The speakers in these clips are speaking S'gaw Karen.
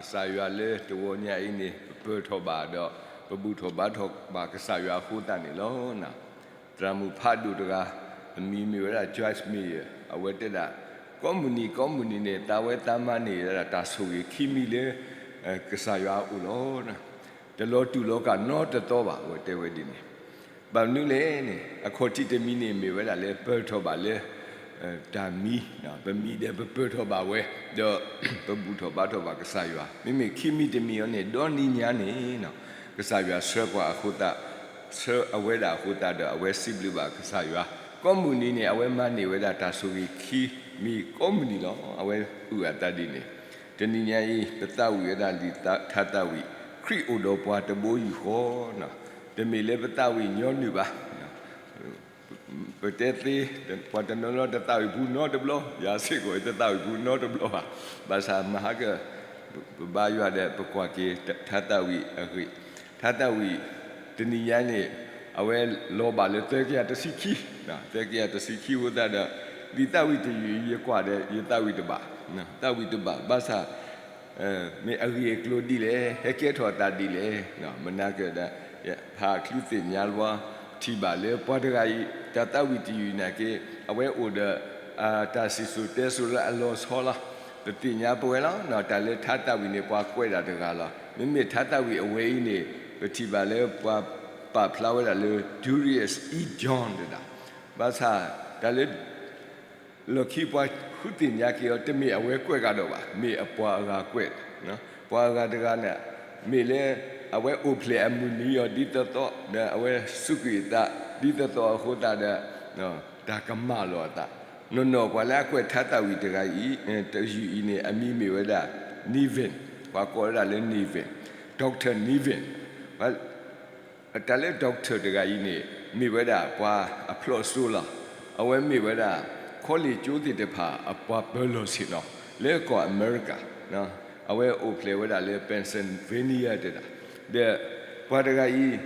ကစၢ်ယွၤလၢတဂီၤညါအံၤန့ၣ် ပပၢၤထီၣ်ဘၣ်ဒီး ပဘူၣ်ထီၣ်ဘါထီၣ်ဘၣ်ကစၢ်ယွၤအဃိသတးန့ၣ်လီၤ. သရၣ်မုၣ်ဖးဒိၣ်တဂၤ အမံၤမ့ၢ်ဝဲဒၣ် Joyce Meyer အဝဲတဲဒၣ် ကိးမုၢ်နံၤကိးမုၢ်နံၤန့ၣ် သးဝဲသးမါန့ၢ်ဝဲဒၣ်တၢ်ဆိၣ်ဂ့ၤခံမံၤလၢ ကစၢ်ယွၤအအိၣ်လီၤ. တလီၤတူာ်လီၤကာ်နီတသီဘၣ် အဝဲတဲဝဲဒ်န့ၣ် ဘၣ်မနုၤလဲၣ်န့ၣ် အခီၣ်ထံးတမံၤန့ၣ် မ့ၢ်ဝဲဒၣ်လၢပၢၤထီၣ်ဘၣ်လၢ တၢ်မံ, ပမံဒီးပပၢၤထီၣ်ဘၣ်ဝဲ, ဒီးပဘူၣ်ထီၣ်ဘါထီၣ်ဘၣ်ကစၢ်ယွၤ, မ့မ့ၢ်ခံမံၤတမံၤအံၤန့ၣ် ဒီနံၤညါန့ၣ် ကစၢ်ယွၤဆှၢပှၤအဃိသတး, ဆှၢအဝဲဒၣ်အဃိသတးဒီး အဝဲစံးဘျုးဘၣ်ကစၢ်ယွၤ, ကိးမုၢ်နံၤန့ၣ် အဝဲမၤန့ၢ်ဝဲဒၣ်တၢ်ဆိၣ်ဂ့ၤခံမံၤကိးမုၢ်နံၤလီၤ. အဝဲအုၣ်အသးဒ်န့ၣ်, တနံၤညါအံၤ ပသးဝံၣ်ဝဲဒၣ်လံာ်ထါသးဝံၣ် ခရံာ်အိၣ်ဒီးပှၤတဘိယူၢ်ဃီ, တမ့ၢ်လၢပသးဝံၣ်ညီနုၢ်ဘၣ် ပတဲသ့, ပှၤတနီၤနီၤတသးဝံၣ်ပူၤနီတဘျီ, ယၤစ့ၢ်ကီးတသးဝံၣ်ပူၤနီတဘျီဘၣ်. ဘၣ်ဆၣ်မဟါက ပဘါယွၤဒီးပကွၢ်က့ၤထါသးဝံၣ်အဂ့ၢ်, ထါသးဝံၣ်တနံၤညါန့ၣ် အဝဲလီၤဘၣ်လၢသၢကယၤတဆံခံ, သၢကယၤတဆံခံအဃိသတးဒီး လံာ်သးဝံၣ်တယုၢ်အံၤ ယကွၢ်ဒီးယသးဝံၣ်တဘၣ်, သးဝံၣ်တဘၣ်, ဘၣ်ဆၣ် မ့ၢ်အဂ့ၢ်အကျိၤဒ်လဲၣ်, ဟဲကဲထီၣ်အသးဒ်လဲၣ်, မနၤကဒီး ဖးအချံသ့ၣ်ညါလၢပှၤထံၣ်ဘၣ်လၢပှၤတဂၤအံၤ တၢ်သးဝံၣ်တယုၢ်နာ်က့ အဝဲအိၣ်ဒီး တၢ်စံၣ်စိၤတဲစိၤလၢအလီၤဆီလီၤ. ပသ့ၣ်ညါပဝဲလီၤ, တၢ်လၢထါသးဝံၣ်န့ၣ် ပှၤကွဲးဒၣ်တဂၤလီၤ. မ့မ့ၢ်ထါသးဝံၣ်အဝဲအံၤန့ၣ် ပထံၣ်ဘၣ်လၢပှၤပာ်ဖျါဝဲဒၣ်လၢ Julius E. John တဒၣ်, ဘၣ်ဆၣ်တၢ်လၢ လီၢ်ခံပှၤဃုသ့ၣ်ညါက့ၤအီၤ တမ့ၢ်အဝဲကွဲးကဒီးဘၣ်, မ့ၢ်အပှၤအဂၤကွဲး, ပှၤအဂၤတဂၤန့ၣ် မ့ၢ်လၢ အဝဲအိၣ်ဖျဲၣ်အမုၢ်နံၤအီၤဒ်သိးသိး ဒီးအဝဲစူးကွံာ်အသးဒ်သိးသိးအဃိသတးဒီး တၢ်ကမၣ်လီၤအသး, နီၢ်နီၢ်ပှၤလၢအကွဲးထါသးဝံၣ်တဂၤအံၤ တယုၢ်အံၤန့ၣ် အမံၤမ့ၢ်ဝဲဒၣ် Nevin, ပှၤကိးဝဲဒၣ်လၢ Nevin, Doctor Nevin တၢ်လၢ doctor တဂၤအံၤန့ၣ် မ့ၢ်ဝဲဒၣ်ပှၤအဖျိးစိလီၤ. အဝဲမ့ၢ်ဝဲဒၣ် ခီလ့ၣ်ကၠိသ့ၣ်တဖၣ်အပှၤပၢၤလီၢ်ဆ့ၣ်နီၤ လၢကီၢ်အမဲရကၤ, အဝဲအိၣ်ဖျဲၣ်ဝဲဒၣ်လၢ Pennsylvania တဒၣ်, ဒီးပှၤတဂၤအံၤ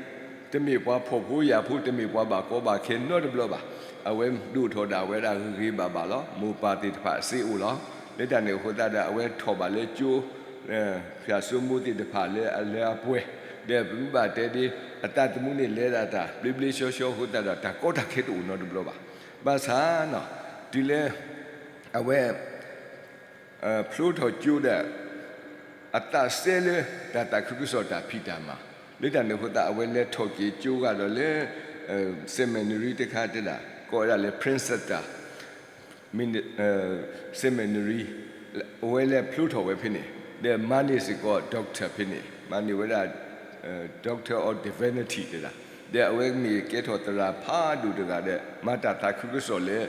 တမ့ၢ်ပှၤဖှီၣ်ဖိယာ်ဖိ တမ့ၢ်ပှၤဘၣ်ကီဘၣ်ခဲနီတဘျီဘၣ်. အဝဲဒိၣ်ထီၣ်ဒၣ်ဝဲဒၣ်ဂ့ၤဂ့ၤဘၣ်ဘၣ်လီၤ. မိၢ်ပၢ်သ့ၣ်တဖၣ်စ့အိၣ်လီၤ. လၢတၢ်န့ၣ်အဃိသတးဒီး အဝဲထီၣ်ဘၣ်လၢကၠိ ဖၠၣ်စိမိၢ်သ့ၣ်တဖၣ်လၢအလၢအပှဲၤ, ဒီးပမ့ၢ်ဘၣ်တဲဒ် အသးသမူန့ၣ်လဲၤဒၣ်တၢ်ဘျ့ဘျ့ဆှီဆှီအဃိသတးဒီး တၢ်ကီတၢ်ခဲတအိၣ်နီတဘျီဘၣ်. ဘၣ်ဆၣ် တုၤလၢ အဝဲ ဖျိထီၣ်ကၠိဒီး အသးစဲလၢတၢ်သးခုကစီၣ်တၢ်ဖံးတၢ်မၤ, လၢတၢ်န့ၣ်အဃိသတး အဝဲလဲၤထီၣ်က့ၤကၠိဂၤဒီးလၢ seminary တခါတဒၣ် ကိးဝဲဒၣ်လၢ Princeton seminary, အဝဲလဲၤဖျိထီၣ်ဝဲဖဲန့ၣ်, ဒီးမၤန့ၢ်စ့ၢ်ကီး doctor ဖဲန့ၣ်, မၤန့ၢ်ဝဲဒၣ် Doctor of Divinity တဒၣ်, ဒီးအဝဲမ့ၢ်ကဲထီၣ်သရၣ်ဖးဒိၣ်တဂၤဒီး မၤတၢ်သးခုကစီၣ်လၢ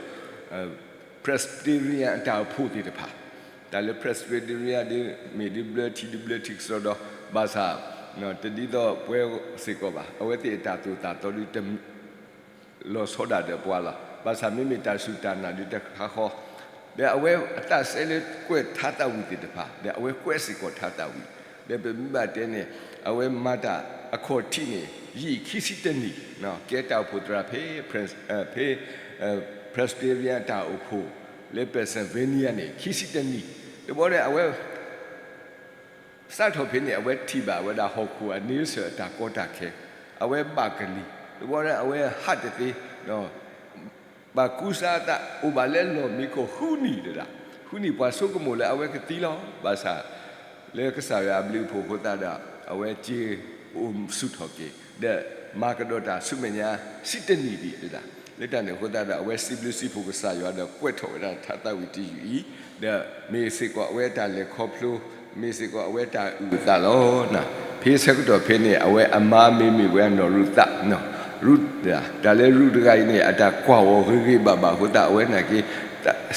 Presbyterian အတၢ်အိၣ်ဖှိၣ်သ့ၣ်တဖၣ်, တၢ်လၢ Presbyterian ဒ်မ့ၢ်ဒ်ဘျၢထံဒ်ဘျၢထံကစီဒီ, ဘၣ်ဆၣ် တဒ်သိးပဝဲစ့ၢ်ကီးဘၣ်. အဝဲသ့ၣ်အတၢ်သိၣ်တၢ်သီဒ်တ လီၤဆီဒၣ်ဒီးပှၤလီၤ. ဘၣ်ဆၣ်မ့မ့ၢ်တၢ်စူၢ်တၢ်နာ်ဒ်တခါဃီ, ဒီးအဝဲအသးစဲလၢကွဲးထါသးဝံၣ်သ့ၣ်တဖၣ်, ဒီးအဝဲကွဲးစ့ၢ်ကီးထါသးဝံၣ်, ဒီးပမ့ၢ်ဘၣ်တဲန့ၣ် အဝဲမၤတၢ်အခီၣ်ထံးန့ၣ် ယံာ်ခံဆံတနံၣ်, ကဲတၢ်အိၣ်ဖှိၣ်သရၣ်ဖဲ ဖဲ Presbyterian တၢ်အိၣ်ဖှိၣ်လၢ Pennsylvania န့ၣ် ခံဆံတနံၣ်, တဘျီဒီးအဝဲ စးထီၣ်ဖဲန့ၣ် အဝဲထံၣ်ဘၣ်ဝဲဒၣ်ဟီၣ်ခိၣ်အန့ဆၢၣ်အတၢ်ကီတၢ်ခဲ, အဝဲဘၣ်ကလံၤ, တဘျီဒီးအဝဲဟးတသ့, ဘၣ်ကူစါအသး အိၣ်ဘၣ်လၢလီၢ်မံခိၣ်ဃုနံၣ်တဒၣ်, ဃုနံၣ်ပှၤဆိကမိၣ်လၢအဝဲကသံလီၤ. ဘၣ်ဆၣ် လၢကစၢ်ယွၤအဘျုးအဖှိၣ်အဃိသတးဒီး အဝဲစ့အိၣ်ဆူၣ်ထီၣ်က့ၤ, ဒီးမၤကဒီးတၢ်ဆူမဲာ်ညါ ဆံတနံၣ်ဒံးတဒၣ်, လၢတၢ်န့ၣ်အဃိသတးဒီး အဝဲစံးဘျုးစံးဖှိၣ်ကစၢ်ယွၤဒီးကွဲးထီၣ်ဝဲဒၣ်ထါသးဝံၣ်တယုၢ်အံၤ, ဒီးမ့ၢ်စ့ၢ်ကီးအဝဲတၢ်လဲၤခီဖျိ, မ့ၢ်စ့ၢ်ကီးအဝဲတၢ်အုၣ်အသးလီၤ. ဖဲဆၢကတီၢ်ဖဲန့ၣ် အဝဲအမါမ့မ့ၢ်ဝဲဒၣ်နီၢ်ရူၤသး, ရူၤ, တၢ်လၢရူၤတဂၤအံၤန့ၣ် အတၢ်ကွၢ်အီၤဂ့ၤဂ့ၤဘၣ်ဘၣ်အဃိသတး အဝဲနာ်က့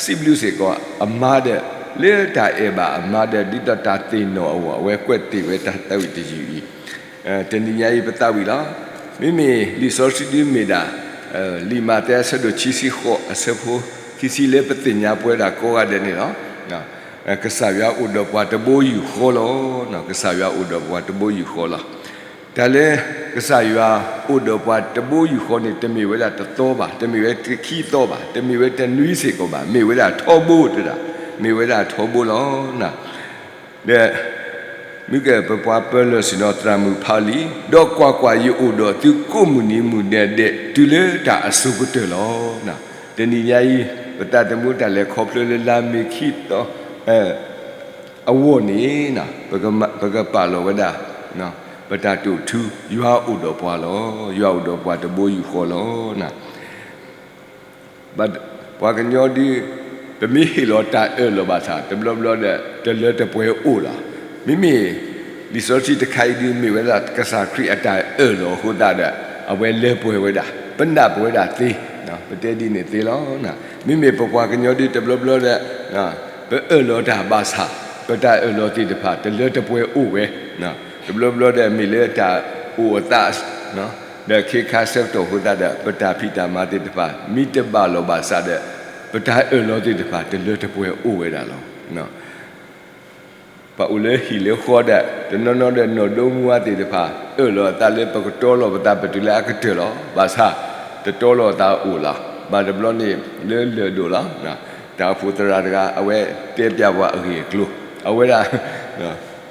စံးဘျုးစ့ၢ်ကီးအမါဒီး လၢတၢ်အဲၣ်ဘၣ်အမါဒီး ဒ်သိးတၢ်သ့ၣ်နီၣ်အဂီၢ် အဝဲကွဲးတ့ၢ်ဝဲတၢ်သးဝံၣ်တယုၢ်အံၤ တနံၤညါအံၤပသးဝံၣ်လီၤ. မ့မ့ၢ်လံာ်စီဆှံဒ်မ့ၢ်ဒၣ် လံာ်မးသဲအဆၢဒိၣ်ခံဆံဃိး အဆၢဖိခံဆံလၢပသ့ၣ်ညါပဝဲဒၣ်ကိးဂၤဒဲးန့ၣ်လီၤ. ကစၢ်ယွၤအိၣ်ဒီးပှၤတဘိယူၢ်ဃီလီၤ. ကစၢ်ယွၤအိၣ်ဒီးပှၤတဘိယူၢ်ဃီလီၤ. တၢ်လၢကစၢ်ယွၤအိၣ်ဒီးပှၤတဘိယူၢ်ဃီန့ၣ် တမ့ၢ်ဝဲဒၣ်တသီဘၣ်, တမ့ၢ်ဝဲခံသီဘၣ်, တမ့ၢ်ဝဲတနွံစ့ၢ်ကီးဘၣ်, မ့ၢ်ဝဲဒၣ်ထီဘိတဒၣ်, မ့ၢ်ဝဲဒၣ်ထီဘိလီၤ. ဒီး မုၢ်ကဲ ပပှၤပၢၤလီၢ်ဆ့ၣ်နီၤသရၣ်မုၣ်ဖးလံ, ဒီးကွၢ်ကွၢ်, ယအိၣ်ဒီးသုကိးမုၢ်နံၤမုၢ်ဒဲးဒဲး တုၤလၢတၢ်အစိၤကတၢၢ်လီၤ. တနံၤညါအံၤ ပသးသမူတၢ်လဲၤခီဖျိလၢလါမ့ၤခံသီ အဂီၢ်န့ၣ် ပကပာ်လီၤဝဲဒၣ် ပတၢ်တိာ်ထူ ယွၤအိၣ်ဒီးပှၤလီၤ. ယွၤအိၣ်ဒီးပှၤတဘိယူၢ်ဃီလီၤ. ပှၤကညီဒုး ပမ့ၢ်ဟ့ၣ်လီၤတၢ်အၢၣ်လီၤဘၣ်ဆၣ် တဘျီဘျီဒီး တလၢတပှဲၤအိၣ်လီၤ. မ့မ့ၢ် လံာ်စီဆှံတခါအံၤဒုး မ့ၢ်ဝဲဒၣ်ကစၢ်ခရံာ်အတၢ်အၢၣ်လီၤအဃိသတးဒီး အဝဲလၢပှဲၤဝဲဒၣ်, ပနၢ်ပဝဲဒၣ်သ့, ပတဲဒ်န့ၣ်သ့လီၤ. မ့မ့ၢ်ပပှၤကညီဒုး တဘျီဘျီဒီး ပအၢၣ်လီၤတၢ်ဘၣ်ဆၣ် ပတၢ်အၢၣ်လီၤသ့ၣ်တဖၣ် တလၢတပှဲၤအိၣ်ဝဲ, တဘျီဘျီဒီး မ့ၢ်လၢတၢ်အိၣ်အသး ဒီးခ့ခါဆၢကတီၢ်အဃိသတးဒီး ပတၢ်ဖံးတၢ်မၤသ့ၣ်တဖၣ် မ့ၢ်တဘၣ်လီၤဘၣ်ဆၣ်ဒီး ပတၢ်အၢၣ်လီၤသ့ၣ်တဖၣ် တလၢတပှဲၤအိၣ်ဝဲဒၣ်လီၤ. ပှၤအိၣ်လၢဟံၣ်လၢဃီဒီး တနီၤနီၤဒီး နီၢ်ဒိမူဝါသ့ၣ်တဖၣ် အၢၣ်လီၤအသးလၢပကတီလီၤပသး ပတုၤလၢအကတၢၢ်လီၤ. ဘၣ်ဆၣ် တတီလီၤအသးအိၣ်လီၤ. ဘၣ်တဘျီန့ၣ် လၢလၢၢ်ဒိၣ်လီၤ. တၢ်အိၣ်ဖှိၣ်သရၣ်တဂၤ အဝဲတဲပျးပှၤအဂ့ၢ်အကျိၤ, အဝဲဒၣ်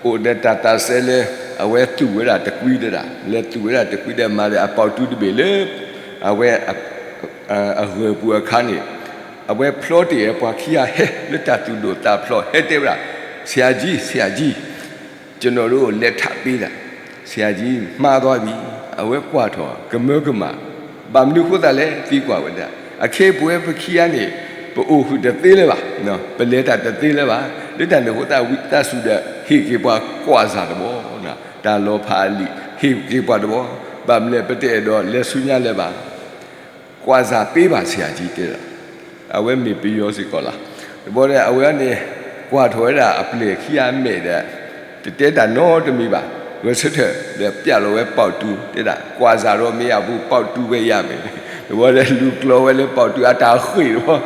အိၣ်ဒီးတၢ်သးစဲလၢ အဝဲသူၣ်ဝဲဒၣ်တကွံတဒၣ်, လဲၤသူၣ်ဝဲဒၣ်တကွံဒီး မၤဒီးအပီၣ်တူတဘ့ၣ်လၢ အဝဲ အဂၢၢ်ပူၤအခါန့ၣ်, အဝဲဖျီတ့ၢ်ဝဲပှၤခံဂၤဟဲလၢတၢ်သူၣ်ဒိၣ်သးဖျိး ဟဲတဲဝဲဒၣ်, ဆရာကြီး, ဆရာကြီး, ကျွန်တော်တို့ လက်ထပ်ပေးတာ, ဆရာကြီး မှားသွားပြီ. အဝဲကွၢ်ထီၣ် ကမၢကမၣ်, ဘၣ်မနုၤအဃိသတးလဲၣ် သံကွၢ်ဝဲဒၣ်, အခဲအံၤပဝဲပခံဂၤန့ၣ် ပအိၣ်ဃုာ်တသ့လၢၤဘၣ်, ပလဲၤတၢ်တသ့လၢၤဘၣ်. လၢတၢ်န့ၣ်အဃိသတး ဝံသးစူၤဒီး ဟ့ၣ်က့ၤပှၤကွၢ်စၢ်တဘျီ, တၢ်လီၤဖးအလံာ် ဟ့ၣ်က့ၤပှၤတဘျီ, ဘၣ်မနုၤလဲၣ် ပတအဲၣ်ဒိးလဲၤဆူညါလၢၤဘၣ်. ကွၢ်စၢ်ပ့ဘၣ်ဆရာကြီးတဲဒီး, အဝဲမ့ၢ်ပယီၤစ့ၢ်ကီးလီၤ. တဘျီဒီး အဝဲန့ၣ် ကွၢ်ထီၣ်ဝဲဒၣ်အပျဲၢ်ခံဂၤမဲာ်ဒီး တတဲတၢ်နီတမံၤဘၣ်. ဂဲၤဆၢထၢၣ်ဒီးပျဲလီၤဝဲပီၣ်တူ တဲဒၣ် ကွၢ်စၢ်ဒီးမ့ၢ်အပူၤ ပီၣ်တူဝဲယၤမဲာ်, တဘျီဒီးလူၤကျီဝဲလၢပီၣ်တူအတၢ်ဃ့ၢ်တဘျီ,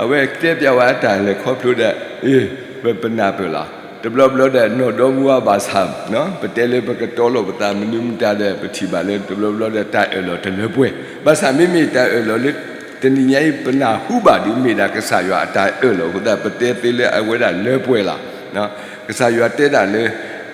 အဝဲတဲပျးဝဲအတၢ်လဲၤခီဖျိဒီး အ့ ပပနၢ်ပၢၢ်လီၤ. တဘျီဘျီဒီး နီၢ်ဒီမူဝါဘၣ်ဆၣ် ပတဲလၢပကတီလီၤပသးမနုၤမတၤဒီး ပထံၣ်ဘၣ်လၢ တဘျီဘျီဒီး တၢ်အၢၣ်လီၤတလၢပှဲၤ. ဘၣ်ဆၣ်မ့မ့ၢ်တၢ်အၢၣ်လီၤလၢ တနံၤညါအံၤ ပနၢ်ဟူဘၣ်ဒ်မ့ၢ်ဒၣ်ကစၢ်ယွၤအတၢ်အၢၣ်လီၤအဃိသတး ပတဲသ့လၢအဝဲဒၣ်လၢပှဲၤလီၤ. ကစၢ်ယွၤတဲဒၣ်လၢ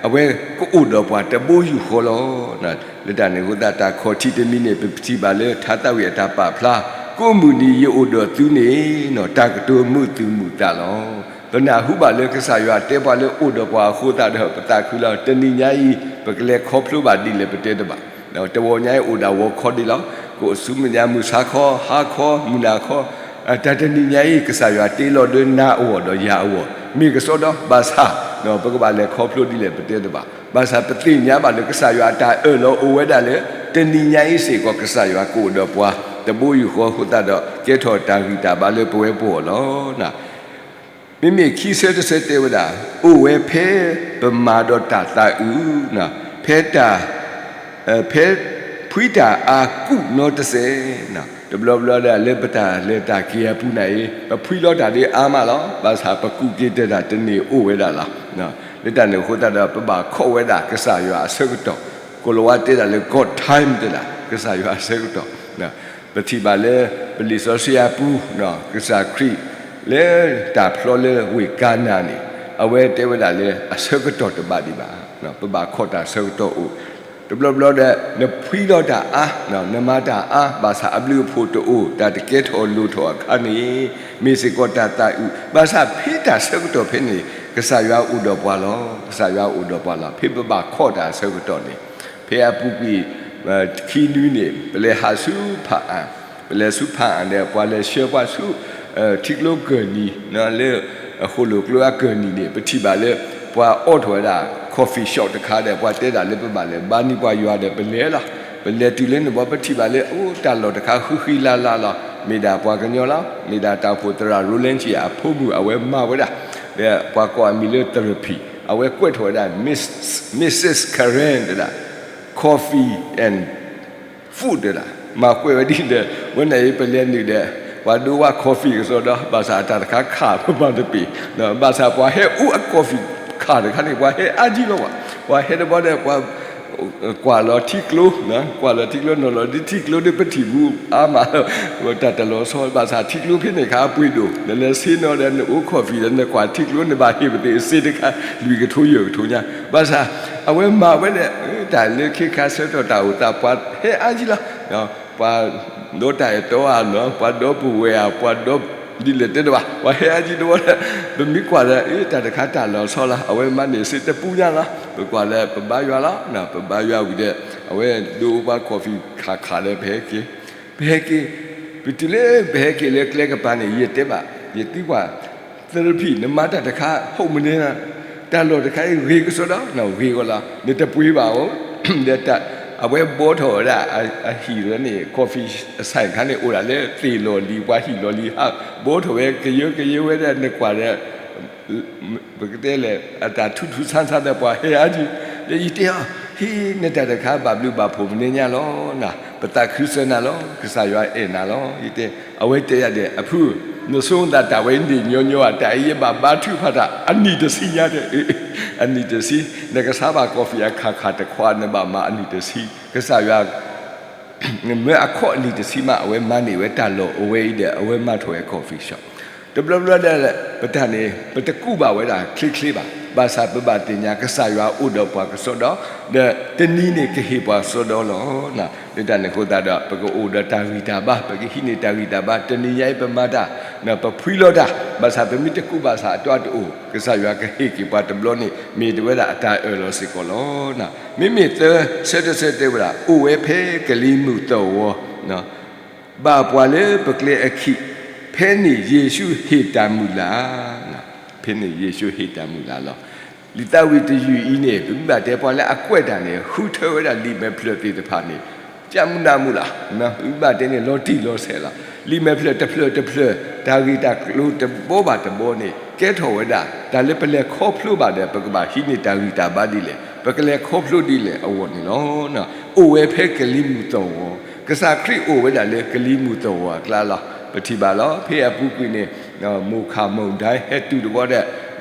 အဝဲကအိၣ်ဒီးပှၤတဘိယူၢ်ဃီလီၤ. လၢတၢ်န့ၣ်အဃိသတး တၢ်ခီၣ်ထံးတမံၤန့ၣ် ပထံၣ်ဘၣ်လၢထါသးဝံၣ်အတၢ်ပာ်ဖျါ, ကိးမုၢ်နံၤယအိၣ်ဒီးသုန့ၣ် တၢ်ကတိၤမုာ်သူၣ်မုာ်သးလီၤ. ပနၢ်ဟူဘၣ်လၢကစၢ်ယွၤတဲပှၤလၢအိၣ်ဒီးပှၤအဃိသတးဒီး ပသးခုလီၤ. တနံၤညါအံၤ ပကလဲၤခီဖျိဘၣ်ဒ်လဲၣ်ပတဲတဘၣ်. တဝီညါအံၤအိၣ်ဒၣ်ဝီခီဒံးလီၤ. ကအိၣ်ဆူမဲာ်ညါမုၢ်ဆါခီ ဟါခီ မုၢ်နၤခီ, တၢ်တနံၤညါအံၤ ကစၢ်ယွၤတ့လီၤဒီးနၤအဂီၢ်ဒီးယၤအဂီၢ် မ့ၢ်ကစီဒီ ဘၣ်ဆၣ် ပကဘၣ်လဲၤခီဖျိဒ်လဲၣ်ပတဲတဘၣ်. ဘၣ်ဆၣ်ပသ့ၣ်ညါဘၣ်လၢကစၢ်ယွၤအတၢ်အၢၣ်လီၤအိၣ်ဝဲဒၣ်လၢ တနံၤညါအံၤစ့ၢ်ကီး ကစၢ်ယွၤကအိၣ်ဒီးပှၤ တဘိယူၢ်ဃီအဃိသတးဒီး ကဲထီၣ်တၢ်ဂံၢ်တၢ်ဘါလၢပဝဲပဂီၢ်လီၤ. မ့မ့ၢ်ခံဆၢတဆၢတဲဝဲဒၣ်, အိၣ်ဝဲဖဲပမၤဒီးတၢ်သးအုး, ဖဲတၢ်, ဖဲဖှံတၢ်အါကူၣ်နီတစဲး, တဘျီဘျီဒၣ်လၢပတၢ်လဲၤတၢ်က့ၤအပူၤန့ၣ်အံၤ ပဖှံလီၤတၢ်ဒ်အါမးလီၤ. ဘၣ်ဆၣ်ပကူၣ်က့ၤတၢ်တၢ်တန့ၢ်အိၣ်ဝဲဒၣ်လီၤ. လၢတၢ်န့ၣ်အဃိသတးဒီး ပဘၣ်ခိးဝဲဒၣ်ကစၢ်ယွၤအဆၢကတီၢ်, ကိၤလၤဝါတဲဒၣ်လၢ God time တဲဒၣ် ကစၢ်ယွၤအဆၢကတီၢ် ပထံၣ်ဘၣ်လၢ ပလံာ်စီဆှံအပူၤ, ကစၢ်ခရံာ် လၢတၢ်ဖျီလၢဝ့ၢ်ကၤနၤန့ၣ် အဝဲတဲဝဲဒၣ်လၢအဆၢကတီၢ်တဘၣ်ဒံးဘၣ်, ပဘၣ်ခိးတၢ်ဆၢကတီၢ်အိၣ်, တဘျီဘျီဒီး နဖှံလီၤတၢ်အါ, နမၤတၢ်အါ, ဘၣ်ဆၣ်အဘျုးအဖှိၣ်တအိၣ်, တၢ်တကဲထီၣ်လိၣ်ထီၣ်အခါန့ၣ် မ့ၢ်စ့ၢ်ကီးတၢ်သးအုး, ဘၣ်ဆၣ်ဖဲတၢ်ဆၢကတီၢ်ဖဲန့ၣ် ကစၢ်ယွၤအိၣ်ဒီးပှၤလီၤ, ကစၢ်ယွၤအိၣ်ဒီးပှၤလီၤ, ဖဲပဘၣ်ခိးတၢ်အဆၢကတီၢ်န့ၣ် ဖဲအပူၤကွံာ် ခံနွံန့ၣ် ပလဲၤဟးဆူဖၣ်အၣ်, ပလဲၤဆူဖၣ်အၣ်ဒီး ပှၤလဲၤဆှၢပှၤဆူ ထံကျိကၢၢ်နံၤ လၢ ဃိၣ်လိာ်ကျိအကၢၢ်နံၤန့ၣ် ပထံၣ်ဘၣ်လၢ ပှၤအိးထီၣ်ဝဲဒၣ် coffee shop တခါဒီး ပှၤတဲဒၣ်လၢပဘၣ်လဲၤဘါန့ၢ်ပှၤယွၤဒီး ပလဲၤလီၤ. ပလဲၤတုၤလၢန့ၣ်ဘီ ပထံၣ်ဘၣ်လၢ အိၣ်တၢ်လီၢ်တခါဃံဃံလၤလၤလီၤ. မ့ၢ်ဒၣ်ပှၤကညီလီၤ. မ့ၢ်ဒၣ်တၢ်အိၣ်ဖှိၣ်သရၣ် Roland အဖိမုၣ် အဝဲမၤဝဲဒၣ် ဒီးပှၤကိးအမံၤလၢသရၣ်ဖံး, အဝဲကွဲးထီၣ်ဝဲဒၣ် Miss, Missus Karen တဲဒၣ် coffee and food တဲဒၣ်, မၤကွဲးဝဲဒ်ဒီး ဝဲန့ၣ်အံၤ ပလဲၤနုာ်ဒီး ပှၤဒိဝဲ coffee ကစီဒီ ဘၣ်ဆၣ်အတၢ်တခါခးပမၤတပ့ၤ, ဘၣ်ဆၣ်ပှၤဟဲအိၣ်အ coffee ခးတခါန့ၣ် ပှၤဟဲအါကံလီၤဝဲ, ပှၤဟဲတဘျီဒီး ပှၤ ကွၢ်လီၤထံကျိ, ကွၢ်လီၤထံကျိ နီၤလီၤဒ်ထံကျိဒ်ပထံၣ်ဘူးအါမးလီၤ. တၢ်တလီၤဆီ ဘၣ်ဆၣ်ထံကျိဖဲန့ၣ်ခါအပှ့ၤဒိၣ်, နလဲၤဆ့ၣ်နီၤဒီးနအိၣ် coffee ဒီးနကွၢ်ထံကျိ နဘၣ်ဟ့ၣ်ပသ့ၣ်စ့တခါ လွံၢ်ကထိယဲၢ်ကထိညါ. ဘၣ်ဆၣ် အဝဲမၤဝဲဒၣ် တၢ်လၢခ့ခါဆၢထီၣ်တၢ်အိၣ်သး ပှၤဟဲအါကံလီၤ. ပှၤဒီတၢ်အဲၣ်တီဧါ, ပှၤဒီပုၢ်ဝဲၢ်ဧါ, ပှၤဒီဒ်လဲၣ်တဲတဘၣ်, ပှၤဟဲအါကံတဝီဒီး ပမ့ၢ်ကွၢ်ဒီး တၢ်တခါတၢ်လီၤဆီလီၤ. အဝဲမၤန့ၢ်စ့တပူညါလီၤ. ပကွၢ်လၢပဘါယွၤလီၤ, ပဘါယွၤဝံၤဒီး အဝဲဒိပှၤ coffee ခးခးဒီး ပဟဲက့ၤ, ပဟဲက့ၤ, ပတုၤလၢပဟဲက့ၤလၢကျဲကပၤန့ၣ် ယတဲဘၣ် ယသံကွၢ် therapy နမၤတၢ်တခါ ဟုတ်မနေ, တၢ်လီၢ်တခါအံၤဂ့ၤကစီဒီ, ဂ့ၤဂီၤလီၤ, နတပှ့ၤဘၣ်အီၤ, ဒီး အဝဲဘှီထီၣ်ဝဲဒၣ်အဟံၣ်န့ၣ် coffee အဆိုင်ခါန့ၣ် အိၣ်ဒၣ်လၢသ့ၣ်လီၢ်လံၤ ပှၤဟံၣ်လီၢ်လံၤဟး ဘှီထီၣ်ဝဲကယၢကယၢဝဲဒၣ် နကွၢ်ဒီး ပကတဲလဲၣ် အတၢ်ထူထူဆန်းဆန်းဒီး ပှၤဟဲအါကံ, ဒီးယတဲအီၤ ဟ့ၣ် နတၢ်တခါဘၣ်ဘျုးဘၣ်ဖှိၣ်မနုၤညါလီၤ, ပသးခုစၢၤနၤလီၤ, ကစၢ်ယွၤအဲၣ်နၤလီၤ. ယတဲ အဝဲတဲယၤဒီး အဖု, နဆိသးတၢ်ဝဲန့ၣ်ညီညီဧါ, တၢ်အံၤယဘၣ်ဘါထုကဖၣ်တၢ် အနံၣ်တဆံညါတဲ, အနံၣ်တဆံ, နကစၢ်ဘၣ် coffee အခးခးတခွး နဘၣ်မၤအနံၣ်တဆံ, ကစၢ်ယွၤ မ့ၢ်အခီၣ်အနံၣ်တဆံမး အဝဲမၤန့ၢ်ဝဲတၢ်လီၢ်အဝဲအံၤဒီး အဝဲမၤထီၣ်ဝဲ coffee shop. တဘျီဘျီဒီး ပတၢ်န့ၣ် ပတကူးဘၣ်ဝဲဒၣ်ချ့ချ့ဘၣ်. ဘၣ်ဆၣ်ပဘၣ်သ့ၣ်ညါ ကစၢ်ယွၤအိၣ်ဒီးပှၤကစီဒီ, ဒီးတနံၤန့ၣ်ကဟ့ၣ်ပှၤစီဒီလီၤ. လၢတၢ်န့ၣ်အဃိသတးဒီး ပကအိၣ်ဒီးတၢ်ဂံၢ်တၢ်ဘါ, ပကဟံးန့ၢ်တၢ်ဂံၢ်တၢ်ဘါ, တနံၤညါအံၤပမၤတၢ်, ပဖှံလီၤတၢ်, ဘၣ်ဆၣ်ပမ့ၢ်တကူးဘၣ်ဆၣ်အတီအတအိၣ်, ကစၢ်ယွၤကဟ့ၣ်က့ၤပှၤတဘျီန့ၣ် မ့ၢ်တဝဲဒၣ်အတၢ်အၢၣ်လီၤစ့ၢ်ကီးလီၤ. မ့မ့ၢ်သၢဆၢတဆၢတဲဝဲဒၣ် အိၣ်ဝဲဖဲကလံၤမုၢ်သဝီ ဘၣ်ပှၤလၢပကျဲအခံ, ဖဲန့ၣ်ယ့ၣ်ၡူးဟ့ၣ်တၢ်မုၢ်လၢ်, ဖဲန့ၣ်ယ့ၣ်ၡူးဟ့ၣ်တၢ်မုၢ်လၢ်လီၤ. လံာ်သးဝံၣ်တယုၢ်အံၤန့ၣ် ပမ့ၢ်ဘၣ်တဲပှၤလၢအကွဲးတၢ်န့ၣ် ဃုထၢဝဲဒၣ်လံာ်မဲာ်ဖျၢၣ်သ့ၣ်တဖၣ်န့ၣ် ကၢ်မုၢ်နၢ်မုၢ်လီၤ. ပမ့ၢ်ဘၣ်တဲန့ၣ် လီၤတံၢ်လီၤဆဲးလီၤ. လံာ်မဲာ်ဖျၢၣ်တဖျၢၣ်တဖျၢၣ် တၢ်ဂ့ၢ်တၢ်ကျိၤတဘီဘၣ်တဘီန့ၣ် ကဲထီၣ်ဝဲဒၣ် တၢ်လၢပလဲၤခီဖျိဘၣ်ဒီး ပကဘၣ်ဟံးန့ၢ်တၢ်ဂံၢ်တၢ်ဘါဒ်လဲၣ်, ပကလဲၤခီဖျိဒ်လဲၣ်အဂီၢ်န့ၣ်လီၤ. အိၣ်ဝဲဖဲကလံၤမုၢ်သဝီ, ကစၢ်ခရံာ်အိၣ်ဝဲဒၣ်လၢကလံၤမုၢ်သဝီအကျါလီၤ. ပထံၣ်ဘၣ်လီၤ ဖဲအပူၤကွံာ်န့ၣ် မိၢ်ခၣ်မိၢ်ဒၢဟဲတုၤတဘျီဒီး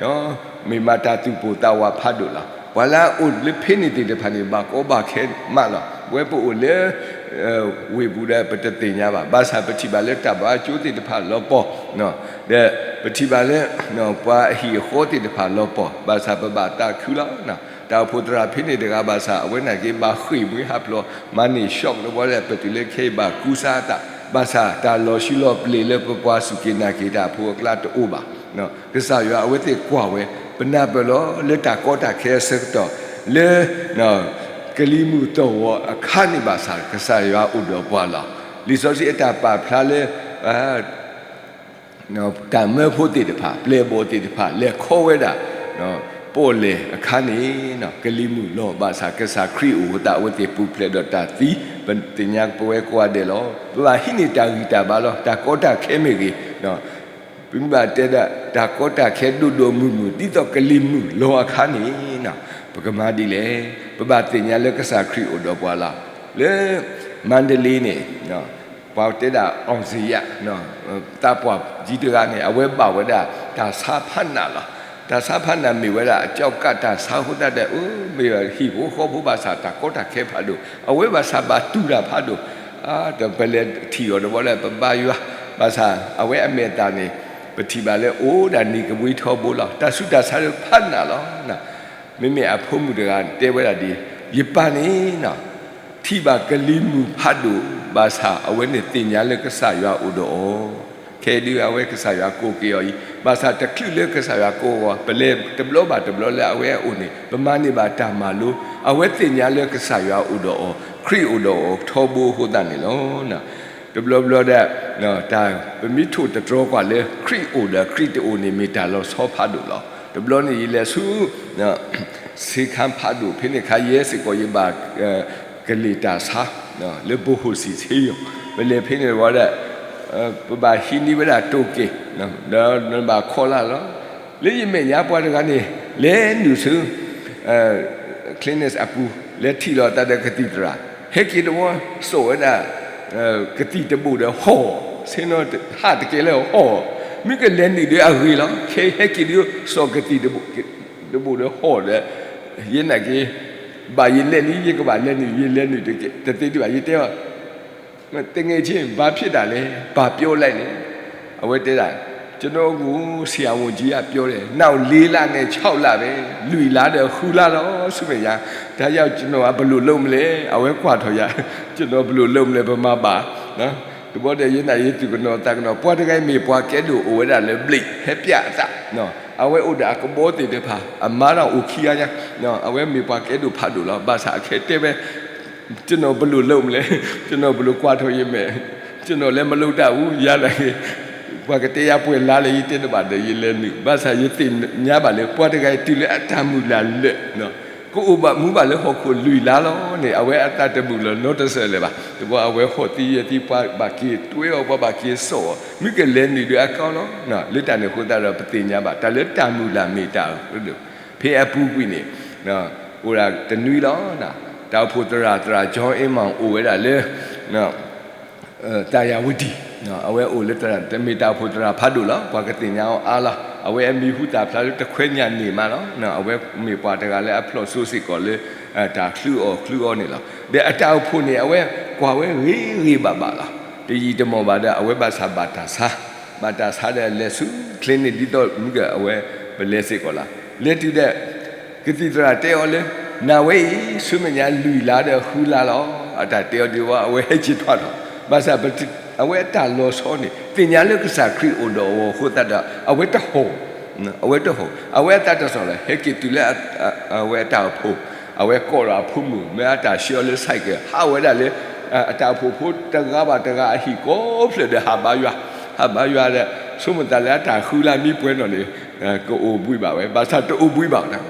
မ့ၢ်မၤတၢ်သူၣ်ပိၢ်သးဝးဖးဒိၣ်လီၤ. ပှၤလၢအအိၣ်လၢဖဲန့ၣ်သ့ၣ်တဖၣ်န့ၣ် ဘၣ်ကီဘၣ်ခဲမးလီၤ. ဝဲပအိၣ်လၢ ဝ့ၢ်ပူၤဒီးပတသ့ၣ်ညါဘၣ်. ဘၣ်ဆၣ်ပထံၣ်ဘၣ်လၢတၢ်ဘါကၠိသ့ၣ်တဖၣ်လီၤပှီၢ်, ဒီးပထံၣ်ဘၣ်လၢ ပှၤအဟံၣ်အဃီသ့ၣ်တဖၣ်လီၤပှီၢ်, ဘၣ်ဆၣ်ပဘၣ်သးခုလီၤ. တၢ်အိၣ်ဖှိၣ်သရၣ်ဖဲန့ၣ်တဂၤဘၣ်ဆၣ် အဝဲန့ၣ်က့ၤဘၣ်ဃ့ၢ်မှံဟးဖျိး မၤန့ၢ် shock တဘျီဒီး ပတုၤလၢခဲအံၤဘၣ်ကူစါအသး, ဘၣ်ဆၣ်တၢ်လီၤဆံလီၤပျံၤလၢပပှၤစူၢ်က့ၤနာ်က့ၤတၢ်အဖိအကျါတအိၣ်ဘၣ်. ကစၢ်ယွၤအဝဲသ့ၣ်ကွၢ်ဝဲ, ပနၢ်ပၢၢ်လီၤလၢတၢ်ကီတၢ်ခဲအဆၢကတီၢ် လၢ ကလံၤမုၢ်သဝီအခါန့ၣ်ဘၣ်ဆၣ် ကစၢ်ယွၤအိၣ်ဒီးပှၤလီၤ. လံာ်စီဆှံအတၢ်ပာ်ဖျါလၢ တၢ်မၢဖိသ့ၣ်တဖၣ် ပျဲၢ်ဘီၣ်သ့ၣ်တဖၣ် လဲၤခီဝဲဒၣ် ပီၣ်လဲၣ်အခါန့ၣ် ကလံၤမုၢ်လီၤဘၣ်ဆၣ် ကစၢ်ခရံာ်အိၣ်အဃိသတး အဝဲသ့ၣ်ပူၤဖျဲးဒီးတၢ်သံ ပသ့ၣ်ညါပဝဲကိးဂၤဒဲးလီၤ. ပဘၣ်ဟံးန့ၢ်တၢ်ဂံၢ်တၢ်ဘါလီၤ. တၢ်ကီတၢ်ခဲမ့ၢ်ဂ့ၤ ပမ့ၢ်ဘၣ်တဲဒၣ် တၢ်ကီတၢ်ခဲဒိၣ်ဒိၣ်မုၢ်မုၢ် ဒ်သိးကလံၤမုၢ်လီၤအခါန့ၣ် ပကမၤဒ်လဲၣ်. ပဘၣ်သ့ၣ်ညါလၢကစၢ်ခရံာ်အိၣ်ဒီးပှၤလီၤ. လၢ မန္တလေးန့ၣ် ပှၤတဲဒၣ် အောင်ဇေယျ သးပှၢ်ကၠံတဂၤန့ၣ် အဝဲဘၣ်ဝဲဒၣ် တၢ်ဆါဖးနးလီၤ. တၢ်ဆါဖးနးမ့ၢ်ဝဲဒၣ် အကၠီကးတၢ်ဆါအဃိသတးဒီး အိၣ်မ့ၢ်ဟံၣ်ဖိဃီဖိဘၣ်ဆၣ် တၢ်ကီတၢ်ခဲဖးဒိၣ် အဝဲဘၣ်ဆၣ်ဘၣ်တူၢ်တၢ်ဖးဒိၣ်, ဒီးပလဲၤထံၣ်အီၤတဘျီလၢပဘါယွၤ, ဘၣ်ဆၣ်အဝဲအမဲာ်သၣ်န့ၣ် ပထံၣ်ဘၣ်လၢအိၣ်ဒၣ်နံၤကဘှံထီဘိလီၤ. တၢ်ဆူးတၢ်ဆါဖးနးလီၤ. မ့မ့ၢ်အဖိမုၣ်တဂၤတဲဝဲဒၣ်ဒ်အံၤ, ယပၢ်န့ၣ် ထံၣ်ဘၣ်ကလံၤမုၢ်ဖးဒိၣ် ဘၣ်ဆၣ်အဝဲန့ၣ်သ့ၣ်ညါလၢကစၢ်ယွၤအိၣ်ဒီးအီၤ, ခဲဒုးအဝဲကစၢ်ယွၤကိးက့ၤအီၤအံၤ, ဘၣ်ဆၣ်တချုးလၢကစၢ်ယွၤကိးအီၤ ပလဲၤတဘျီဘၣ်တဘျီလၢအဝဲအအိၣ်န့ၣ် ပမၤန့ၢ်ဘၣ်တၢ်မၤလိ, အဝဲသ့ၣ်ညါလၢကစၢ်ယွၤအိၣ်ဒီးအီၤ, ခရံာ်အိၣ်ဒီးအီၤထီဘိအဃိသတးန့ၣ်လီၤ. တဘျီဘျီဒီး တၢ်ပမ့ၢ်ထိၣ်သတြီၤကွၢ်လၢ ခရံာ်အိၣ်ဒီးခရံာ်တအိၣ်န့ၣ် မ့ၢ်တၢ်လီၤဆီဖးဒိၣ်လီၤ. တဘျီန့ၣ်ယလဲၤဆူ စ့ခါဖးဒိၣ်ဖဲန့ၣ်ခါ ယဲစ့ၢ်ကီးယဘၣ် ကလံာ်တၢ်ဆါ လၢဘိဟိၣ်စံၣ်ဆ့ယိၣ်, ပလဲၤဖဲန့ၣ်ဝံၤဒီး ပဘၣ်ဟံးန့ၢ်ဝဲဒၣ်တိၢ်က့ၤ ဒီးနဘၣ်ခီလၢ်လီၤ. လၢယမဲာ်ညါပှၤတဂၤန့ၣ် လဲၤနုာ်ဆူ clinic အပူၤ လဲၤထံၣ်လိာ်သးဒီးကသံၣ်သရၣ်, ဟဲက့ၤတဝီ စိာ်ဝဲဒၣ် ကသံၣ်တဘိၣ်ဒီးဟီၣ်, ဆ့ၣ်နီၤဟးတကဲလၢဟီၣ်, မ့ၢ်ကလဲၤနုာ်ဒီးအဂ့ၤလီၤ. ခဲအံၤဟဲက့ၤဒုးစိာ်ကသံၣ်တဘိၣ်ဒီးဟီၣ်ဒီး ယဲနာ်က့ၤ ဘၣ်ယလဲၤလံ ယကဘၣ်လဲၤနုာ် ယလဲၤနုာ်တသ့ဒံးဘၣ် ယတဲအီၤ, တဂ့ၤဆ့ ဘၣ်ဖျဲးတၢ်လဲၣ် ဘၣ်ပျီလဲၣ်န့ၣ်, အဝဲတဲဒၣ်, ကျွန်တော်ကို ဆရာဝန်ကြီးက ပြောတယ်, နောက်လေးလနဲ့ခြောက်လပဲ, လွံၢ်လါဒီးဃုလါလီၤ ဆူမဲာ်ညါ, ဒါကြောင့်ကျွန်တော်က ဘယ်လိုလုပ်မလဲ, အဝဲကွၢ်ထီၣ်ယၤ, ကျွန်တော်ဘယ်လိုလုပ်မလဲ ဗမာဘၣ်, တဘျီဒီး ယနာ်ယသူၣ်ကနီၤသးကနီၤ ပှၤတဂၤအံၤမ့ၢ်ပှၤကဲဒိၣ်အိၣ်ဝဲဒၣ်လၢ ဘျိး ဟဲပျးအသး, အဝဲအိၣ်ဒီးအကဘီသ့ၣ်တဖၣ် အမါတၢ်အိၣ်ခံဂၤညါ, အဝဲမ့ၢ်ပှၤကဲဒိၣ်ဖးဒိၣ်လီၤ. ဘၣ်ဆၣ်အခဲတဲဝဲ ကျွန်တော်ဘယ်လိုလုပ်မလဲ, ကျွန်တော်ဘယ်လိုကွၢ်ထီၣ်ယမဲာ်, ကျွန်တော်လည်းမလုပ်တတ်ဘူး, ယၤနာ်က့ၤ, ပှၤကတဲယၤပှဲၤလါလၢယတဲတဘၣ်ဒီး ယလဲၤနုာ်, ဘၣ်ဆၣ်ယသ့ၣ်ညါဘၣ်လၢ ပှၤတဂၤအံၤတုၤလၢအတၢ်မုၢ်လၢ်လၢာ် ကအိၣ်ဘၣ်မူဘၣ်လၢဟီၣ်ခိၣ်လွံၢ်လါလီၤန့ၣ် အဝဲအသးတမုာ်လီၤနီတစဲးလၢၤဘၣ်. တဘျီအဝဲဟီၣ်သံယဲၢ်သံ ပှၤဘၣ်က့ၤတွဲအီၤ ပှၤဘၣ်က့ၤစိာ်အီၤ မုၢ်ကလဲၤနုာ်ဒီးအကီလီၤ. လၢတၢ်န့ၣ်အဃိသတးဒီး ပသ့ၣ်ညါဘၣ် တၢ်လၢတၢ်မုၢ်လၢ်မ့ၢ်တၢ်, ဖဲအပူၤကွံာ်န့ၣ် အိၣ်ဒၣ်တနွံလီၤ. တၢ်အိၣ်ဖှိၣ်သရၣ် သရၣ် John Emmons အိၣ်ဝဲဒၣ်လၢ တၢ်ယၤဝတံၢ်, အဝဲအိၣ်လၢတၢ် တမ့ၢ်တၢ်အိၣ်ဖှိၣ်သရၣ်ဖးဒိၣ်လီၤ. ပှၤကသ့ၣ်ညါအီၤအါလီၤ. အဝဲအမံၤဟူသၣ်ဖျါလၢတခွဲညၣ်န့ၣ်မးလီၤ. အဝဲမ့ၢ်ပှၤတဂၤလၢအဖျိးစိစ့ၢ်ကီးလၢ တၢ်ချုးအီၣ်ချုးအီန့ၣ်လီၤ. ဒီးအတၢ်အိၣ်ဖှိၣ်န့ၣ် အဝဲကွၢ်ဝဲဂ့ၤဂ့ၤဘၣ်ဘၣ်လီၤ. တယံာ်တမီၢ်ဘၣ်ဒီး အဝဲဘၣ်ဆၣ်ဘၣ်တၢ်ဆါ, ဘၣ်တၢ်ဆါဒီးလဲၤဆူ clinic ဒ်သိးမုၢ်က အဝဲပလဲၤစ့ၢ်ကီးလီၤ. လဲၤတုၤဒီး ကသံၣ်သရၣ်တဲအီၤလၢ နၤဝဲအံၤ ဆူမဲာ်ညါလွံၢ်လါဒီးဃုလါလီၤ. အတၢ်တဲအီၤဒ်ဝဲ အဝဲဟဲက့ၤထွဲထီၣ်, ဘၣ်ဆၣ် အဝဲအတၢ်လီၤဆီန့ၣ် သ့ၣ်ညါလၢကစၢ်ခရံာ်အိၣ်ဒီးအီၤအဃိသတးဒီး အဝဲတဟီၣ်, အဝဲတဟီၣ်, အဝဲအသးတစီၣ်လၢၤ ဟဲက့ၤတုၤလၢ အဝဲအတၢ်အိၣ်ဖှိၣ်, အဝဲကိးဒီးအဖိမုၣ် မ့ၢ်အတၢ်ဆှၢအီၤလၢ cycle ဟးဝဲဒၣ်လၢ အတၢ်အိၣ်ဖှိၣ်ဖိတဂၤဘၣ်တဂၤအဟံၣ်ကိးဖျၢၣ်ဒီးဟးဘါယွၤ, ဟးဘါယွၤဒီး ဆိကမိၣ်သးလၢအတၢ်ဃုလါမ့ၢ်ပှဲၤနီၣ်န့ၣ် ကအိၣ်ဘှံးဘၣ်ဝဲ, ဘၣ်ဆၣ်တအိၣ်ဘှံးဘၣ်နီၤ.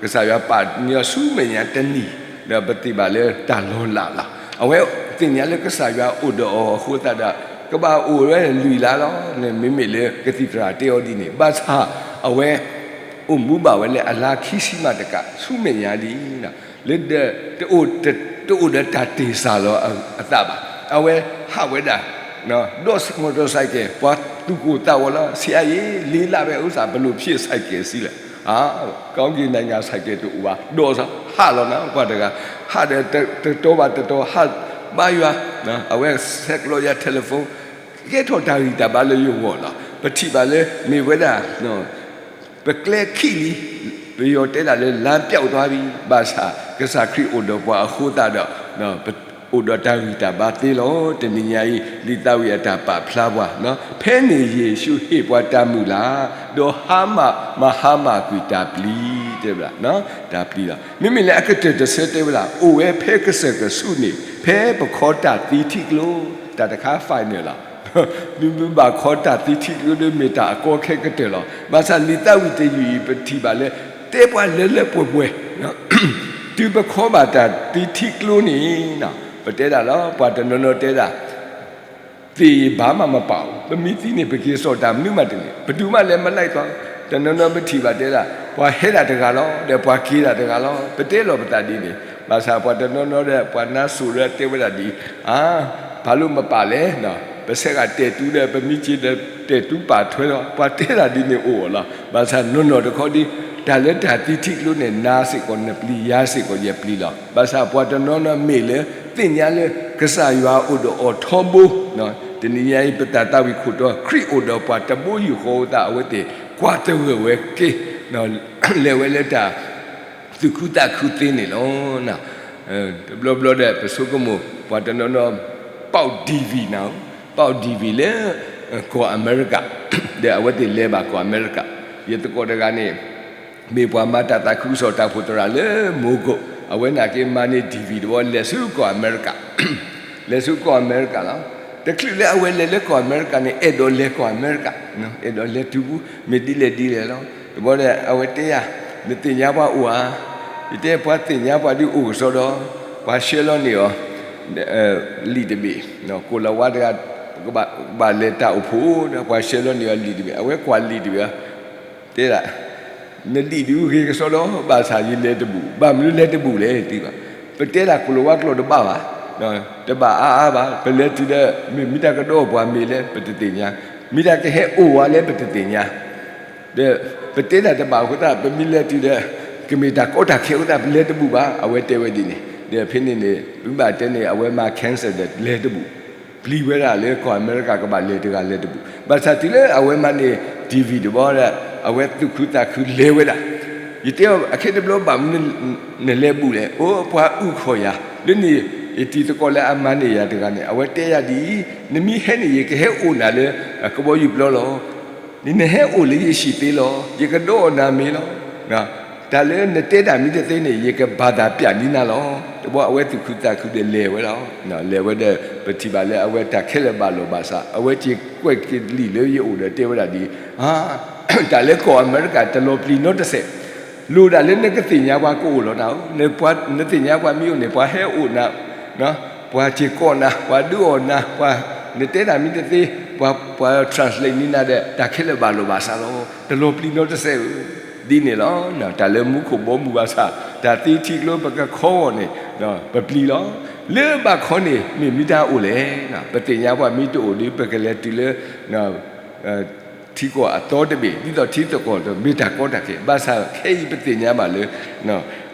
ကစၢ်ယွၤပာ်န့ၢ်အီၤဆူမဲာ်ညါတနံၤ, ဒီးပသ့ၣ်ဘၣ်လၢတၢ်လီၤလးလီၤ. အဝဲသ့ၣ်ညါလၢကစၢ်ယွၤအိၣ်ဒီးအီၤအဃိသတးဒီး ကဘၣ်အိၣ်ဝဲလွံၢ်လါလီၤန့ၣ် မ့မ့ၢ်လၢကသံၣ်သရၣ်တဲအီၤဒ်န့ၣ်, ဘၣ်ဆၣ်အဝဲ အိၣ်မူဘၣ်ဝဲလၢအလါခံဆံမးတကး ဆူမဲာ်ညါဒ်အံၤ, လၢ တအိၣ်ဒီးတၢ်တ့ၢ်စၢ်လီၤအသးဘၣ်. အဝဲဟးဝဲဒၣ် ဒီး motorcycle ပှၤသူၣ်ကိၢ်သးဂီၤလီၤ. ဆရာရေ လေးလပဲ ဥစ္စာ ဘယ်လိုဖြစ် cycle စီးလဲၣ်. ကောင်းကင်နိုင်ငံ cycle တအိၣ်ဘၣ်, ဒီးဟးလီၤနၤ ပှၤတဂၤ, ဟးဒီးတတီၤဘၣ်တတီၤ ဟးဘါယွၤ, အဝဲဆဲးကျိးယၤ telephone ကဲထီၣ်တၢ်ဂံၢ်တၢ်ဘါလၢယဂီၢ်လီၤ. ပထံၣ်ဘၣ်လၢမ့ၢ်ဝဲဒၣ် ပကျဲခံလံ, ပယီၤတဲဒၣ်လၢ လမ်းပျောက်သွားပြီ, ဘၣ်ဆၣ်ကစၢ်ခရံာ်အိၣ်ဒီးပှၤအဃိသတးဒီး အိၣ်ဒီးတၢ်ဂံၢ်တၢ်ဘါသ့လီၤ. တနံၤညါအံၤ လံာ်သးဝံၣ်အတၢ်ပာ်ဖျါပှၤ, ဖဲန့ၣ်ယ့ၣ်ၡူးဟ့ၣ်ပှၤတၢ်မုၢ်လၢ်, ဒီးဟါမၢ်မၤဟါမၢ်ကွံာ်တၢ်ပျံၤ, တဲဝဲဒၣ်, တၢ်ပျံၤလီၤ. မ့မ့ၢ်လၢအကတၢၢ်တဆၢတဲဝဲဒၣ် အိၣ်ဝဲဖဲကစၢၢ်ကဆူးန့ၣ် ဖဲပခီတၢ်သံထံကျိ, တၢ်တခါ final လီၤ. မ့မ့ၢ်ဘၣ်ခီတၢ်သံထံကျိဒီးမ့ၢ်တၢ်အကီခဲကတၢၢ်လီၤ. ဘၣ်ဆၣ်လံာ်သးဝံၣ်တယုၢ်အံၤ ပထံၣ်ဘၣ်လၢ တဲပှၤလၢလၢပှဲၤပှဲၤ, တုၤပခီဘၣ်တၢ်သံထံကျိန့ၣ်, ပတဲဒၣ်လီၤ ပှၤတနီၤနီၤတဲဒၣ် သေဘာမှမပါဘူး, ပမ့ၢ်သံန့ၣ် ပက့ၤစိာ်တၢ်မနုၤမးတန့ၢ်, ဘယ်သူမှလည်းမလိုက်သွားဘူး. တနီၤနီၤပထံၣ်ဘၣ်တဲဒၣ် ပှၤဟဲဒၣ်တဂၤလီၤ, ဒီးပှၤက့ၤဒၣ်တဂၤလီၤ. ပတဲလီၤပသးဒ်န့ၣ်, ဘၣ်ဆၣ်ပှၤတနီၤနီၤဒီး ပှၤနါစိၤဒီးတဲဝဲဒၣ်ဒ်အံၤ, ဘာလို့မပါလဲ, ပဆဲးဂၤတဲာ်တူဒီး ပမ့ၢ်က့ၤဒီးတဲာ်တူပာ်ထွဲလီၤ. ပှၤတဲဒၣ်ဒ်န့ၣ်အိၣ်အီၤလီၤ. ဘၣ်ဆၣ်နီၢ်နီၢ်တခီဒီး တၢ်လၢတၢ်သံထံကျိန့ၣ် နၤစ့ၢ်ကီးနပျံၤ ယၤစ့ၢ်ကီးယပျံၤလီၤ. ဘၣ်ဆၣ်ပှၤတနီၤနီၤမ့ၢ်လၢ သ့ၣ်ညါလၢ ကစၢ်ယွၤအိၣ်ဒီးအီၤထီဘိ, တနံၤညါအံၤ ပတၢ်သးဝံၣ်ခိၣ်တီ ခရံာ်အိၣ်ဒီးပှၤတဘိယူၢ်ဃီအသး အဝဲသ့ၣ်ကွၢ်တဂၢၢ်ဝဲက့ၤ, လဲၤဝဲလၢတၢ် သူၣ်ခုသးခုသ့န့ၣ်လီၤ. တဘျီဘျီဒီး ပဆိကမိၣ် ပှၤတနီၤနီၤ ပေါက် DV နၤ, ပေါက် DV လၢ ကီၢ်အမဲရကၤ, ဒီးအဝဲသ့ၣ်လဲၤဘၣ်ကီၢ်အမဲရကၤ, ယသကိးတဂၤန့ၣ် မ့ၢ်ပှၤမၤတၢ်သးခုကစီၣ်တၢ်အိၣ်ဖှိၣ်သရၣ်လၢမိၢ်ကိၣ်, အဝဲနာ်က့ၤမၤန့ၢ် DV တဘျီ လဲၤဆူကီၢ်အမဲရကၤ, လဲၤဆူကီၢ်အမဲရကၤလီၤ. တချုးလၢအဝဲလဲၤလၢကီၢ်အမဲရကၤန့ၣ် အဲၣ်ဒိးလဲၤကီၢ်အမဲရကၤ, အဲၣ်ဒိးလဲၤတုၤပူၤ မ့ၢ်ဒ်လဲၣ်ဒ်လဲၣ်လီၤ. တဘျီဒီး အဝဲတဲယၤ, နသ့ၣ်ညါပှၤအိၣ်ဧါ, ယတဲ ပှၤသ့ၣ်ညါပှၤဒ်အိၣ်ကစီဒီး ပှၤဆှၢလီၤန့ၢ်အီၤ လံာ်တဘ့ၣ်, ကိၣ်လၤဝါတဂၤ ကဘၣ်လဲၤတၢ်အိၣ်ဖှိၣ်ဒီး ပှၤဆှၢလီၤန့ၢ်အီၤလံာ်တဘ့ၣ်, အဝဲကွၢ်လံာ်တဘ့ၣ် တဲဒၣ်, နလံာ်ဒုးဂ့ၤကစီဒီး ဘၣ်ဆၣ်ယလဲၤတဘူၣ်, ဘၣ်မနုၤလဲၤတဘူၣ်လဲၣ်တသ့ဘၣ်. ပတဲဒၣ်ကိၣ်လၤဝါကျိာ်တဘၣ်ဘၣ်, တဘၣ်အါအါဘၣ်, ပလဲၤတုၤဒီး မ့ၢ်မ့ၢ်တၢ်ကဒီးပှၤမ့ၢ်လဲၣ် ပတသ့ၣ်ညါ, မ့ၢ်တၢ်ကဟဲအိၣ်ဝဲလဲၣ် ပတသ့ၣ်ညါ ဒီးပတဲတၢ်တဘၣ်အဃိသတး ပမ့ၢ်လဲၤတုၤဒီး ကမ့ၢ်တၢ်ကီတၢ်ခဲအဃိသတး ပလဲၤတဘူၣ်ဘၣ်, အဝဲတဲဝဲဒ်န့ၣ်. ဒီးဖဲန့ၣ်န့ၣ် ပဘၣ်တဲန့ၣ် အဝဲမၤ cancel ဒီးလဲၤတဘူၣ်, ပျံၤဝဲဒၣ်လၢကီၢ်အမဲရကၤကဘၣ်လဲၤတဂၤလဲၤတဘူၣ်. ဘၣ်ဆၣ်တုၤလၢအဝဲမၤန့ၢ် ဒံၣ်ဝံၣ်တဘီဒီး အဝဲသူၣ်ခုသးခုလဲၤဝဲဒၣ်. ယတဲအီၤ အခဲတဘျီဘၣ်မနုၤနလဲၤဘူၣ်လဲၣ်. အိ ပှၤအုၣ်ခီၣ်ယၤ, လၢန့ၣ် ယတံၤသကိးလၢအမၤန့ၢ်ယၤတဂၤန့ၣ် အဝဲတဲယၤဒ်အံၤ, နမ့ၢ်ဟဲန့ၣ် ယကဟဲအိၣ်နၤလၢကဘီယူၤပျီလီၤ. နဟဲအိၣ်လၢယဟံၣ်သ့လီၤ. ယကဒိးအီၣ်နၤမ့ၤလီၤ. တၢ်လၢနတဲတၢ်မ့ၢ်တသ့န့ၣ် ယကဘၣ်သးပျးန့ၢ်နၤလီၤ. တဘျီအဝဲသူၣ်ခုသးခုဒီးလဲၤဝဲဒၣ်, လဲၤဝဲဒီး ပထံၣ်ဘၣ်လၢအဝဲတၢ်ခဲလၢာ်ဘၣ်လိာ်ဘၣ်စး, အဝဲစ့ၢ်ကွဲးကလံာ်လၢယအိၣ်ဒီးတဲဝဲဒၣ်ဒ်အံၤ, တၢ်လၢကီၢ်အမဲရကၤတလီၤပျံၤနီတစဲး, လိၣ်ဒၣ်လၢနကသ့ၣ်ညါပှၤကအိၣ်လီၤနၤဧၢ, နသ့ၣ်ညါပှၤမ့ၢ်အိၣ်န့ၣ် ပှၤဟဲအိၣ်နၤ ပှၤစ့ၢ်ကီးနၤ, ပှၤဒုးအီၣ်နၤ, ပှၤနတဲတၢ်မ့ၢ်တသ့, ပှၤ ပှၤ translate န့ၢ်နၤဒီး တၢ်ခဲလၢာ်ဘၣ်လိာ်ဘၣ်စးလီၤ. တလီၤပျံၤနီတစဲးဧၢ. ဒ်န့ၣ်လီၤ. တၢ်လၢမူခိၣ်ဘီမုၢ်ဘၣ်ဆၣ် တၢ်သံထံကျိပကခီဂီၢ်န့ၣ် ပပျံၤလီၤ. လၢဘၣ်ခီန့ၣ် မ့ၢ်မ့ၢ်တၢ်အိၣ်လဲၣ်. ပသ့ၣ်ညါပှၤမ့ၢ်တအိၣ်ဒီး ပကလဲၤတုၤလၢ ထံကီၢ်အသီတဘ့ၣ် ဒ်သိးထံသကိးတမ့ၢ်တၢ်ကီတၢ်ခဲ, ဘၣ်ဆၣ်ခဲအံၤပသ့ၣ်ညါဘၣ်လၢ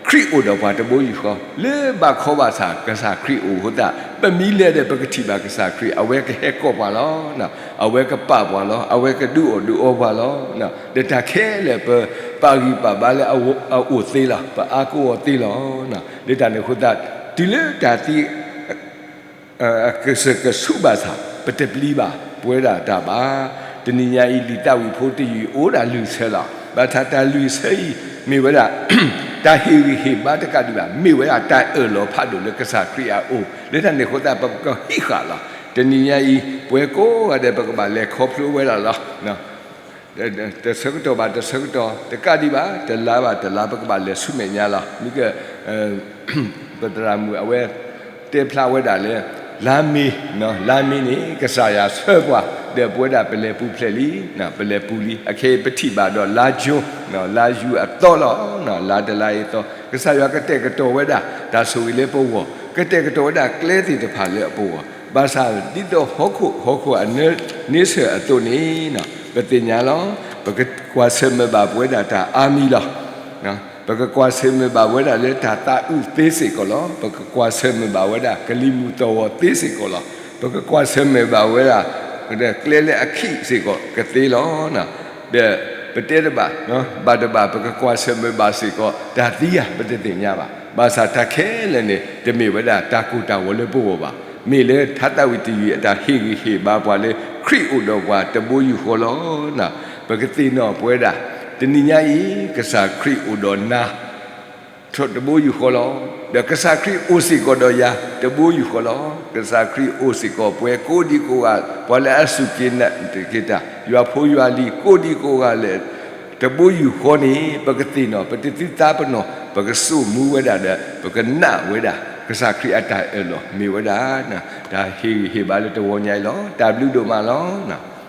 ခရံာ်အိၣ်ဒီးပှၤတဘိယူၢ်ဃီ, လၢဘၣ်ခီဘၣ်ဆၣ် ကစၢ်ခရံာ်အိၣ်အဃိသတး ပမ့ၢ်လဲၤဒီးပကထံၣ်ဘၣ်ကစၢ်ခရံာ် အဝဲကဟဲကိးပှၤလီၤ. အဝဲကပာ်ပှၤလီၤ. အဝဲကဒုးအီၣ်ဒုးအီပှၤလီၤ. ဒီးတၢ်ခဲလၢာ်ပပာ်ဂံၢ်ပာ်ဘါလၢအအိၣ်သ့လီၤ. ပအါကအိၣ်သ့လီၤ. လၢတၢ်န့ၣ်အဃိသတး တုၤလၢတၢ်သံ ကစၢၢ်ကဆူးဘၣ်ဆၣ် ပတပျံၤဘၣ်ပဝဲဒၣ်တၢ်ဘၣ်. တနံၤညါအံၤ လံာ်သးဝံၣ်ဖိတယုၢ်အံၤ အိၣ်ဒၣ်လွံၢ်ဆၢလီၤ. ဘၣ်ဆၣ်တၢ်လွံၢ်ဆၢအံၤ မ့ၢ်ဝဲဒၣ် တၢ်ဟ့ၣ်ဂံၢ်ဟ့ၣ်ဘါတကးဒံးဘၣ်, မ့ၢ်ဝဲဒၣ်တၢ်အၢၣ်လီၤဖးဒိၣ်လၢကစၢ်ခရံာ်အအိၣ်. လၢတၢ်န့ၣ်အဃိသတး ပကဟံးဃာ်လီၤ. တနံၤညါအံၤ ပဝဲကိးဂၤဒဲး ပကဘၣ်လဲၤခီဖျိဝဲဒၣ်လီၤ. တဆၢကတီၢ်ဘၣ်တဆၢကတီၢ်, တကးဒံးဘၣ် တလါဘၣ်တလါ ပကဘၣ်လဲၤဆူမဲာ်ညါလီၤ. မ့ၢ်က ပသရၣ်မုၣ်အဝဲတဲဖျါဝဲဒၣ်လၢ လါမ့ၤ, လါမ့ၤန့ၣ် ကစၢ်ယွၤဆှၢပှၤ ဒီးပဝဲဒၣ်ပလဲၤပူၤဖျဲးလံ, ပလဲၤပူၤလံ. အခဲအံၤပထံၣ်ဘၣ်ဒီးလါယူၤ, လါယူၤအသီလီၤ. လါတလါအံၤအသီ ကစၢ်ယွၤကတဲာ်ကတီၤဝဲဒၣ် တၢ်ဆိၣ်ဂ့ၤလၢပဂီၢ်, ကတဲာ်ကတီၤဝဲဒၣ်ကျဲသ့ၣ်တဖၣ်လၢအပဂီၢ်, ဘၣ်ဆၣ်ဒ်သိးဟီၣ်ခိၣ်ဟီၣ်ခိၣ်အနၢၤန့ဆၢၣ်အသိးန့ၣ် ပသ့ၣ်ညါလီၤ. ပကကွၢ်ဆၢၣ်မဲာ်ဘၣ်ပဝဲဒၣ်တၢ်အါမံၤလီၤ. ပကကွၢ်ဆၢၣ်မဲာ်ဘၣ်ဝဲဒၣ်လၢတၢ်သးအုးသ့စ့ၢ်ကီးလီၤ. ပကကွၢ်ဆၢၣ်မဲာ်ဘၣ်ဝဲဒၣ်ကလံၤမုၢ်သီၣ်ဂီၤသ့စ့ၢ်ကီးလီၤ. ပကကွၢ်ဆၢၣ်မဲာ်ဘၣ်ဝဲဒၣ် ကျဲလၢအခံးစ့ၢ်ကီးကသ့လီၤ. ဒီးပတဲတဘၣ် ဘၣ်တဘၣ် ပကကွၢ်ဆၢၣ်မဲာ်ဘၣ်စ့ၢ်ကီး တၢ်သံဧါ ပတသ့ၣ်ညါဘၣ်. ဘၣ်ဆၣ်တၢ်ခဲလၢာ်န့ၣ် တမ့ၢ်ဝဲဒၣ်တၢ်ကိၢ်တၢ်ဂီၤလၢပဂီၢ်ဘၣ်. မ့ၢ်လၢထါသးဝံၣ်တယုၢ်အတၢ်ဟ့ၣ်ဂံၢ်ဟ့ၣ်ဘါပှၤလၢ ခရံာ်အိၣ်ဒီးပှၤတဘိယူၢ်ဃီလီၤ. ပကသ့ၣ်နီၣ်ပဝဲဒၣ် တနံၤညါအံၤ ကစၢ်ခရံာ်အိၣ်ဒီးနၤ တဘိယူၢ်ဃီလီၤ. ဒီးကစၢ်ခရံာ်အိၣ်စ့ၢ်ကီးဒီးယၤ တဘိယူၢ်ဃီလီၤ. ကစၢ်ခရံာ်အိၣ်စ့ၢ်ကီးပှၤကိးဒံကိးဂၤ, ပှၤလၢအစူၢ်က့ၤနာ်က့ၤတၢ်, ယွၤဖိယွၤလံၤကိးဒံကိးဂၤလၢ တဘိယူၢ်ဃီန့ၣ် ပကသ့ၣ်နီၣ် ပတသုသးပနီၣ် ပကစိာ်မူဝဲဒၣ်ဒီး ပကနၣ်ဝဲဒၣ် ကစၢ်ခရံာ်အတၢ်အၢၣ်လီၤမ့ၢ်ဝဲဒၣ် တၢ်ဟ့ၣ်ဂံၢ်ဟ့ၣ်ဘါလၢတဂီၤညါအံၤလီၤ. တၢ်ဘျုးဒိၣ်မးလီၤ.